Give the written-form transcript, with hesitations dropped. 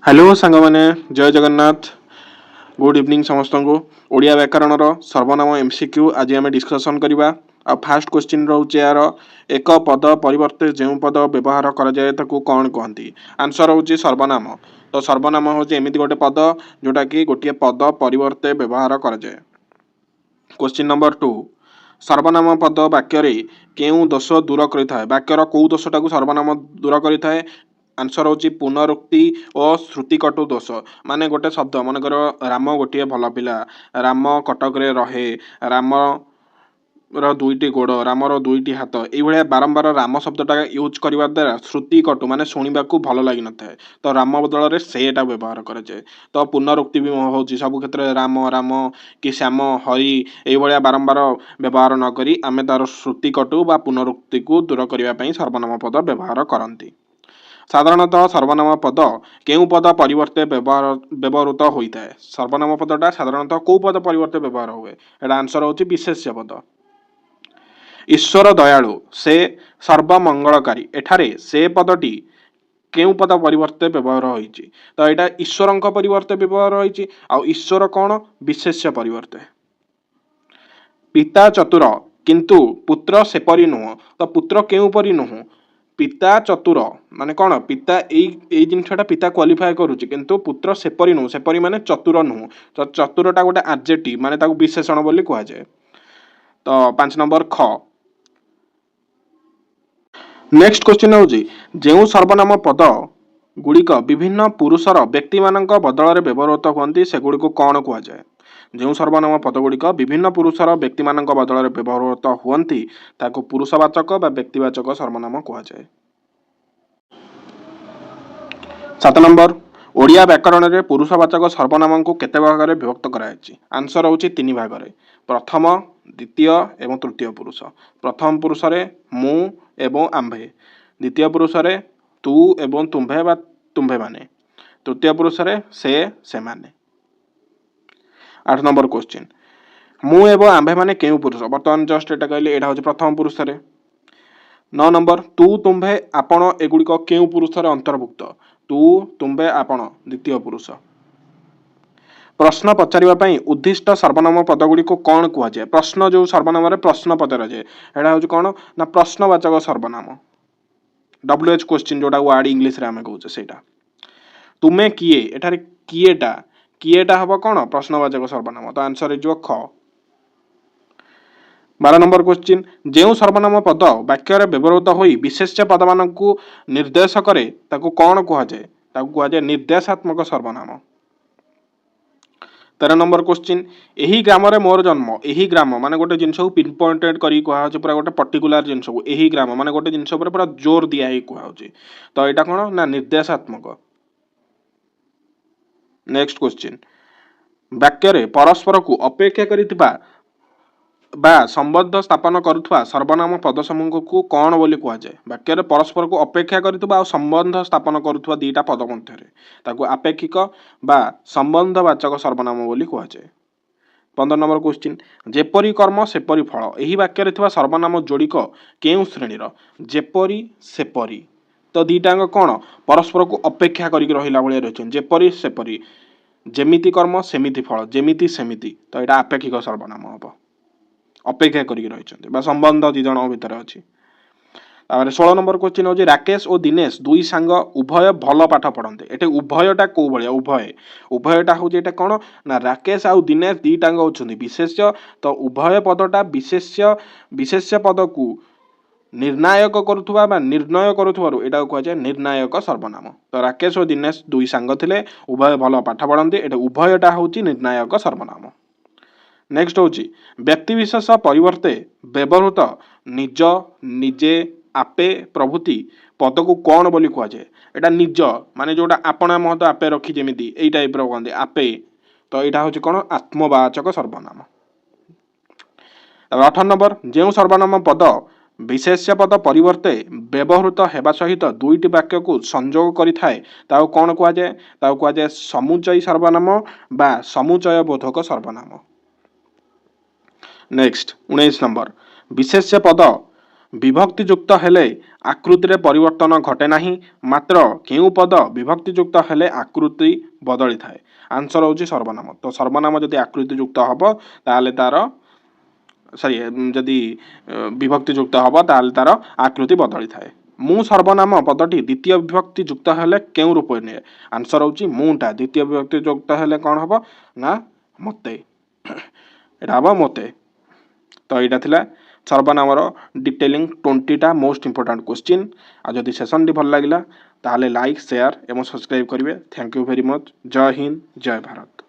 Hello ସାଙ୍ଗମାନେ, ଜୟ Jagannath. Good evening ସମସ୍ତଙ୍କୁ। Odia ବ୍ୟାକରଣର ସର୍ବନାମ MCQ ଆଜି ଆମେ ଡିସ୍କସନ୍ କରିବା। ଆଉ ଫାଷ୍ଟ କ୍ୱେଶ୍ଚିନ୍ ରହୁଛି ଏହାର, ଏକ ପଦ ପରିବର୍ତ୍ତେ ଯେଉଁ ପଦ ବ୍ୟବହାର କରାଯାଏ, ତାକୁ କ'ଣ କୁହନ୍ତି? ଆନ୍ସର୍ ହେଉଛି ସର୍ବନାମ। ତ ସର୍ବନାମ ହେଉଛି ଏମିତି ଗୋଟେ ପଦ, ଯେଉଁଟାକି ଗୋଟିଏ ପଦ ପରିବର୍ତ୍ତେ ବ୍ୟବହାର କରାଯାଏ। କ୍ୱେଶ୍ଚିନ୍ ନମ୍ବର 2, ସର୍ବନାମ ପଦ ବାକ୍ୟରେ କେଉଁ ଦୋଷ ଦୂର କରିଥାଏ? ବାକ୍ୟର କେଉଁ ଦୋଷଟାକୁ ସର୍ବନାମ ଦୂର କରିଥାଏ? ଆନ୍ସର୍ ହେଉଛି ପୁନରୁକ୍ତି ଓ ଶ୍ରୁତିକଟୁ ଦୋଷ। ମାନେ ଗୋଟେ ଶବ୍ଦ, ମନେକର ରାମ ଗୋଟିଏ ଭଲ ପିଲା, ରାମ କଟକରେ ରହେ, ରାମ ର ଦୁଇଟି ଗୋଡ଼, ରାମର ଦୁଇଟି ହାତ, ଏଇଭଳିଆ ବାରମ୍ବାର ରାମ ଶବ୍ଦଟା ୟୁଜ୍ କରିବା ଦ୍ୱାରା ଶ୍ରୁତିକଟୁ, ମାନେ ଶୁଣିବାକୁ ଭଲ ଲାଗିନଥାଏ। ତ ରାମ ବଦଳରେ ସେଟା ବ୍ୟବହାର କରାଯାଏ। ତ ପୁନରୁକ୍ତି ବି ହେଉଛି। ସବୁ କ୍ଷେତ୍ରରେ ରାମ ରାମ କି ଶ୍ୟାମ, ହରି, ଏଇଭଳିଆ ବାରମ୍ବାର ବ୍ୟବହାର ନ କରି ଆମେ ତାର ଶ୍ରୁତିକଟୁ ବା ପୁନରୁକ୍ତିକୁ ଦୂର କରିବା ପାଇଁ ସର୍ବନାମ ପଦ ବ୍ୟବହାର କରନ୍ତି। ସାଧାରଣତଃ ସର୍ବନାମ ପଦ କେଉଁ ପଦ ପରିବର୍ତ୍ତେ ବ୍ୟବହୃତ ହୋଇଥାଏ? ସର୍ବନାମ ପଦଟା ସାଧାରଣତଃ କେଉଁ ପଦ ପରିବର୍ତ୍ତେ ବ୍ୟବହାର ହୁଏ? ଏଇଟା ଆନ୍ସର ହେଉଛି ବିଶେଷ୍ୟ ପଦ। ଈଶ୍ୱର ଦୟାଳୁ, ସେ ସର୍ବମଙ୍ଗଳକାରୀ। ଏଠାରେ ସେ ପଦଟି କେଉଁ ପଦ ପରିବର୍ତ୍ତେ ବ୍ୟବହାର ହୋଇଛି? ତ ଏଇଟା ଈଶ୍ୱରଙ୍କ ପରିବର୍ତ୍ତେ ବ୍ୟବହାର ହୋଇଛି। ଆଉ ଈଶ୍ୱର କ'ଣ? ବିଶେଷ୍ୟ ପରିବର୍ତ୍ତେ। ପିତା ଚତୁର, କିନ୍ତୁ ପୁତ୍ର ସେପରି ନୁହଁ। ତ ପୁତ୍ର କେଉଁ ପରି ନୁହଁ? ପିତା ଚତୁର ମାନେ କ'ଣ? ପିତା ଏଇ ଏଇ ଜିନିଷଟା ପିତା କ୍ୱାଲିଫାଏ କରୁଛି, କିନ୍ତୁ ପୁତ୍ର ସେପରି ନୁହଁ। ସେପରି ମାନେ ଚତୁର ନୁହଁ। ତ ଚତୁରଟା ଗୋଟେ ଆଡଜେକ୍ଟିଭ, ମାନେ ତାକୁ ବିଶେଷଣ ବୋଲି କୁହାଯାଏ। ତ 5 ନମ୍ବର ଖ। ନେକ୍ସଟ କ୍ୱେଶ୍ଚିନ୍ ହେଉଛି, ଯେଉଁ ସର୍ବନାମ ପଦ ଗୁଡ଼ିକ ବିଭିନ୍ନ ପୁରୁଷର ବ୍ୟକ୍ତିମାନଙ୍କ ବଦଳରେ ବ୍ୟବହୃତ ହୁଅନ୍ତି, ସେଗୁଡ଼ିକୁ କ'ଣ କୁହାଯାଏ? ଯେଉଁ ସର୍ବନାମ ପଦଗୁଡ଼ିକ ବିଭିନ୍ନ ପୁରୁଷର ବ୍ୟକ୍ତିମାନଙ୍କ ବଦଳରେ ବ୍ୟବହୃତ ହୁଅନ୍ତି, ତାକୁ ପୁରୁଷବାଚକ ବା ବ୍ୟକ୍ତିବାଚକ ସର୍ବନାମ କୁହାଯାଏ। 7 ନମ୍ବର, ଓଡ଼ିଆ ବ୍ୟାକରଣରେ ପୁରୁଷବାଚକ ସର୍ବନାମଙ୍କୁ କେତେ ଭାଗରେ ବିଭକ୍ତ କରାଯାଇଛି? ଆନ୍ସର ହେଉଛି ତିନି ଭାଗରେ, ପ୍ରଥମ, ଦ୍ୱିତୀୟ ଏବଂ ତୃତୀୟ ପୁରୁଷ। ପ୍ରଥମ ପୁରୁଷରେ ମୁଁ ଏବଂ ଆମ୍ଭେ, ଦ୍ୱିତୀୟ ପୁରୁଷରେ ତୁ ଏବଂ ତୁମ୍ଭେ ବା ତୁମ୍ଭେମାନେ, ତୃତୀୟ ପୁରୁଷରେ ସେ, ସେମାନେ। 8 ନମ୍ବର କ୍ୱେଶ୍ଚିନ୍, ମୁଁ ଏବଂ ଆମ୍ଭେମାନେ କେଉଁ ପୁରୁଷ? ବର୍ତ୍ତମାନ ଜଷ୍ଟ ଏଇଟା କହିଲେ, ଏଇଟା ହେଉଛି ପ୍ରଥମ ପୁରୁଷରେ। 9 ନମ୍ବର, ତୁ, ତୁମ୍ଭେ, ଆପଣ ଏଗୁଡ଼ିକ କେଉଁ ପୁରୁଷରେ ଅନ୍ତର୍ଭୁକ୍ତ? ତୁ, ତୁମ୍ଭେ, ଆପଣ ଦ୍ୱିତୀୟ ପୁରୁଷ। ପ୍ରଶ୍ନ ପଚାରିବା ପାଇଁ ଉଦ୍ଦିଷ୍ଟ ସର୍ବନାମ ପଦଗୁଡ଼ିକୁ କ'ଣ କୁହାଯାଏ? ପ୍ରଶ୍ନ, ଯେଉଁ ସର୍ବନାମରେ ପ୍ରଶ୍ନ ପଚରାଯାଏ, ଏଇଟା ହେଉଛି କ'ଣ ନା ପ୍ରଶ୍ନବାଚକ ସର୍ବନାମ। ଡବ୍ଲ୍ୟୁ ଏଚ୍ କ୍ୱେଶ୍ଚିନ୍, ଯେଉଁଟା ୱାର୍ଡ ଇଂଲିଶରେ ଆମେ କହୁଛେ ସେଇଟା। ତୁମେ କିଏ? ଏଠାରେ କିଏଟା ହବ କ'ଣ? ପ୍ରଶ୍ନବାଚକ ସର୍ବନାମ। ତ ଆନ୍ସର ହେଇଯିବ ଖ। 12 ନମ୍ବର କ୍ୱେଶ୍ଚିନ୍, ଯେଉଁ ସର୍ବନାମ ପଦ ବାକ୍ୟରେ ବ୍ୟବହୃତ ହୋଇ ବିଶେଷ୍ୟ ପଦମାନଙ୍କୁ ନିର୍ଦ୍ଦେଶ କରେ, ତାକୁ କ'ଣ କୁହାଯାଏ? ତାକୁ କୁହାଯାଏ ନିର୍ଦ୍ଦେଶାତ୍ମକ ସର୍ବନାମ। 13 ନମ୍ବର କ୍ୱେଶ୍ଚିନ୍, ଏହି ଗ୍ରାମରେ ମୋର ଜନ୍ମ। ଏହି ଗ୍ରାମ ମାନେ ଗୋଟେ ଜିନିଷକୁ ପିନ୍ ପଏଣ୍ଟେଡ୍ କରିକି କୁହାଯାଉଛି, ପୁରା ଗୋଟେ ପର୍ଟିକୁଲାର ଜିନିଷକୁ। ଏହି ଗ୍ରାମ ମାନେ ଗୋଟେ ଜିନିଷ ଉପରେ ପୁରା ଜୋର ଦିଆ ହେଇକି କୁହାଯାଉଛି। ତ ଏଇଟା କ'ଣ ନା ନିର୍ଦ୍ଦେଶାତ୍ମକ। ନେକ୍ସଟ କ୍ୱେଶ୍ଚିନ୍, ବାକ୍ୟରେ ପରସ୍ପରକୁ ଅପେକ୍ଷା କରିଥିବା ବା ସମ୍ବନ୍ଧ ସ୍ଥାପନ କରୁଥିବା ସର୍ବନାମ ପଦ ସମୂହକୁ କ'ଣ ବୋଲି କୁହାଯାଏ? ବାକ୍ୟରେ ପରସ୍ପରକୁ ଅପେକ୍ଷା କରିଥିବା ଆଉ ସମ୍ବନ୍ଧ ସ୍ଥାପନ କରୁଥିବା ଦୁଇଟା ପଦ ମଧ୍ୟରେ, ତାକୁ ଆପେକ୍ଷିକ ବା ସମ୍ବନ୍ଧବାଚକ ସର୍ବନାମ ବୋଲି କୁହାଯାଏ। 15 ନମ୍ବର କ୍ୱେଶ୍ଚିନ୍, ଯେପରି କର୍ମ ସେପରି ଫଳ। ଏହି ବାକ୍ୟରେ ଥିବା ସର୍ବନାମ ଯୋଡ଼ିକ କେଉଁ ଶ୍ରେଣୀର? ଯେପରି, ସେପରି, ତ ଦୁଇଟାଙ୍କ କ'ଣ ପରସ୍ପରକୁ ଅପେକ୍ଷା କରିକି ରହିଲା ଭଳିଆ ରହିଛନ୍ତି। ଯେପରି, ସେପରି, ଯେମିତି କର୍ମ ସେମିତି ଫଳ, ଯେମିତି ସେମିତି। ତ ଏଇଟା ଆପେକ୍ଷିକ ସର୍ବନାମ ହବ। ଅପେକ୍ଷା କରିକି ରହିଛନ୍ତି ବା ସମ୍ବନ୍ଧ ଦୁଇ ଜଣଙ୍କ ଭିତରେ ଅଛି। ତାପରେ 16 ନମ୍ବର କ୍ୱେଶ୍ଚିନ୍ ହେଉଛି, ରାକେଶ ଓ ଦିନେଶ ଦୁଇ ସାଙ୍ଗ, ଉଭୟ ଭଲ ପାଠ ପଢ଼ନ୍ତି। ଏଠି ଉଭୟଟା କୋଉ ଭଳିଆ? ଉଭୟଟା ହେଉଛି ଏଇଟା କ'ଣ ନା ରାକେଶ ଆଉ ଦିନେଶ ଦୁଇଟାଙ୍କ ହେଉଛନ୍ତି ବିଶେଷ୍ୟ। ତ ଉଭୟ ପଦଟା ବିଶେଷ୍ୟ ପଦକୁ ନିର୍ଣ୍ଣାୟକ କରୁଥିବା ବା ନିର୍ଣ୍ଣୟ କରୁଥିବାରୁ ଏଇଟାକୁ କୁହାଯାଏ ନିର୍ଣ୍ଣାୟକ ସର୍ବନାମ। ତ ରାକେଶ ଓ ଦିନେଶ ଦୁଇ ସାଙ୍ଗ ଥିଲେ, ଉଭୟ ଭଲ ପାଠ ପଢ଼ନ୍ତି। ଏଠି ଉଭୟଟା ହେଉଛି ନିର୍ଣ୍ଣାୟକ ସର୍ବନାମ। ନେକ୍ସଟ ହେଉଛି, ବ୍ୟକ୍ତିବିଶେଷ ପରିବର୍ତ୍ତେ ବ୍ୟବହୃତ ନିଜ, ନିଜେ, ଆପେ ପ୍ରଭୃତି ପଦକୁ କ'ଣ ବୋଲି କୁହାଯାଏ? ଏଇଟା ନିଜ ମାନେ ଯେଉଁଟା ଆପଣା ମହତ ଆପେ ରଖି ଯେମିତି, ଏଇ ଟାଇପ୍ର କୁହନ୍ତି ଆପେ। ତ ଏଇଟା ହେଉଛି କ'ଣ? ଆତ୍ମବାଚକ ସର୍ବନାମ। ତାପରେ 18 ନମ୍ବର, ଯେଉଁ ସର୍ବନାମ ପଦ ବିଶେଷ୍ୟ ପଦ ପରିବର୍ତ୍ତେ ବ୍ୟବହୃତ ହେବା ସହିତ ଦୁଇଟି ବାକ୍ୟକୁ ସଂଯୋଗ କରିଥାଏ, ତାକୁ କ'ଣ କୁହାଯାଏ? ତାକୁ କୁହାଯାଏ ସମୁଚୟୀ ସର୍ବନାମ ବା ସମୁଚୟ ବୋଧକ ସର୍ବନାମ। ନେକ୍ସଟ 19 ନମ୍ବର, ବିଶେଷ୍ୟ ପଦ ବିଭକ୍ତିଯୁକ୍ତ ହେଲେ ଆକୃତିରେ ପରିବର୍ତ୍ତନ ଘଟେ ନାହିଁ, ମାତ୍ର କେଉଁ ପଦ ବିଭକ୍ତିଯୁକ୍ତ ହେଲେ ଆକୃତି ବଦଳିଥାଏ? ଆନ୍ସର ହେଉଛି ସର୍ବନାମ। ତ ସର୍ବନାମ ଯଦି ଆକୃତିଯୁକ୍ତ ହେବ ତାହେଲେ ତାର, ସରି, ଯଦି ବିଭକ୍ତିଯୁକ୍ତ ହେବ ତାହେଲେ ତାର ଆକୃତି ବଦଳିଥାଏ। ମୁଁ ସର୍ବନାମ ପଦଟି ଦ୍ୱିତୀୟ ବିଭକ୍ତି ଯୁକ୍ତ ହେଲେ କେଉଁ ରୂପ ନିଏ? ଆନ୍ସର ହେଉଛି ମୁଁଟା ଦ୍ୱିତୀୟ ବିଭକ୍ତି ଯୁକ୍ତ ହେଲେ କ'ଣ ହେବ ନା ମୋତେ। ଏଇଟା ହେବ ମୋତେ। ତ ଏଇଟା ଥିଲା ସର୍ବନାମର ଡିଟେଲିଂ 20ଟା ମୋଷ୍ଟ ଇମ୍ପୋର୍ଟାଣ୍ଟ କୋଶ୍ଚିନ୍। ଆଉ ଯଦି ସେସନ୍ଟି ଭଲ ଲାଗିଲା, ତାହେଲେ ଲାଇକ୍, ସେୟାର ଏବଂ ସବସ୍କ୍ରାଇବ୍ କରିବେ। Thank you very much. Jay Hind, Jay Bharat.